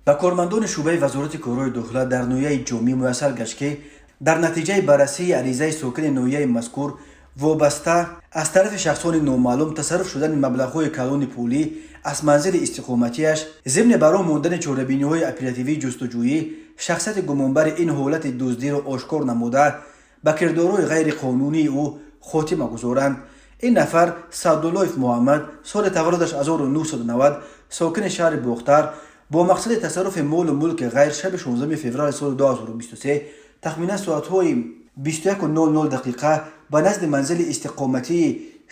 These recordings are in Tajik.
Ба кормандони шӯъбаи Вазорати корҳои дохила дар ноҳияи Ҷомӣ муяссар гашт, ки дар натиҷаи баррасии аризаи сокини ноҳияи мазкур вобаста аз тарафи шахсони номаълум тасарруф шудани маблағҳои калони пулӣ аз манзили истиқоматиаш, зимни бар роҳ мондани чорабиниҳои оперативии ҷустуҷӯӣ, шахсияти гумонбари ин ҳолати дуздиро ошкор намуда, ба кирдорҳои ғайриқонунии ӯ хотима гузоранд. Ин нафар Саъдуллоев Муҳаммад, соли таваллудаш 1990, сокини шаҳри Бохтар, бо мақсади тасарруфи молу мулки ғайр шаби 16 феврали соли 2023 тахминан соатҳои 21:00 дақиқа ба назди манзили истиқоматии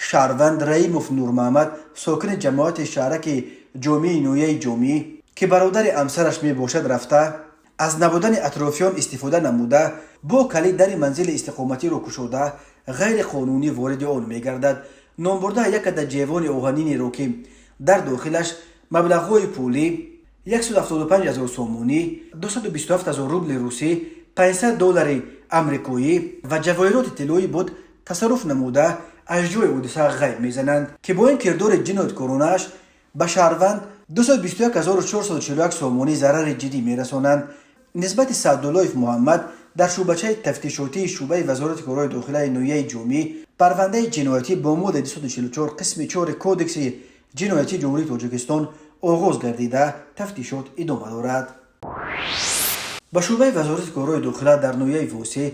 шаҳрванд Раимов Нурмаҳмад, сокини ҷамоати шаҳраки Ҷомии ноҳияи Ҷомӣ, ки бародари ҳамсараш мебошад, рафта, аз набудани атрофиён истифода намуда, бо калид дари манзили истиқоматиро кушода, ғайриқонунӣ вориди он мегардад. Номбурда як адад ҷевони оҳаниниро, ки дар дохилаш маблағҳои пулӣ 175 ҳазор сомонӣ, 227 ҳазор рубли русӣ, 500 доллари амрикоӣ ва ҷавоҳироти тиллоӣ буд, тасарруф намуда, аз ҷои ҳодиса ғайб мезананд, ки бо ин кирдори ҷинояткоронааш ба шаҳрванд 221 441 сомонӣ зарари ҷиддӣ мерасонанд. Нисбати Саъдуллоев Муҳаммад дар шӯъбачаи тафтишотии шӯъбаи Вазорати корҳои дохилаи ноҳияи Ҷомӣ парвандаи ҷиноятӣ бо моддаи 244 қисми 4 Кодекси ҷиноятии Ҷумҳурии Тоҷикистон оғоз гардида, тафтишот идома дорад. Ба шӯъбаи Вазорати корҳои дохила дар ноҳияи Восеъ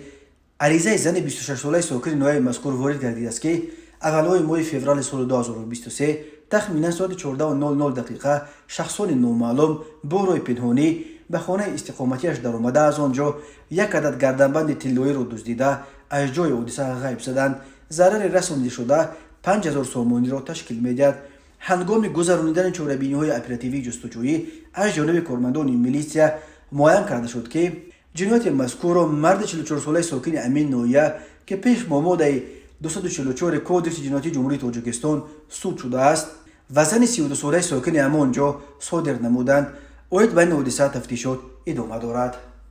аризаи зани 26-солаи сокини ноҳияи мазкур ворид гардидааст, ки аввалҳои моҳи феврали соли 2023 тахминан соати 14:00 дақиқа шахсони номаълум бо роҳи пинҳонӣ ба хонаи истиқоматиаш даромада, аз он ҷо як адад гарданбанди тиллоиро дуздида, аз ҷои ҳодиса ғайб заданд. Зарари расонидашуда 5000 сомониро ташкил медиҳад. Ҳангоми гузаронидани чорабиниҳои оперативии ҷустуҷӯӣ аз ҷониби кормандони милитсия муайян карда шуд, ки ҷинояти мазкурро марди 44-солаи сокини ҳамин ноҳия, ки пеш бо моддаи 244 Кодекси ҷиноятии Ҷумҳурии Тоҷикистон суд шудааст, ва зани 32-солаи сокини ҳамон ҷо содир намуданд. Оид ба ин ҳодиса тафтишот идома дорад.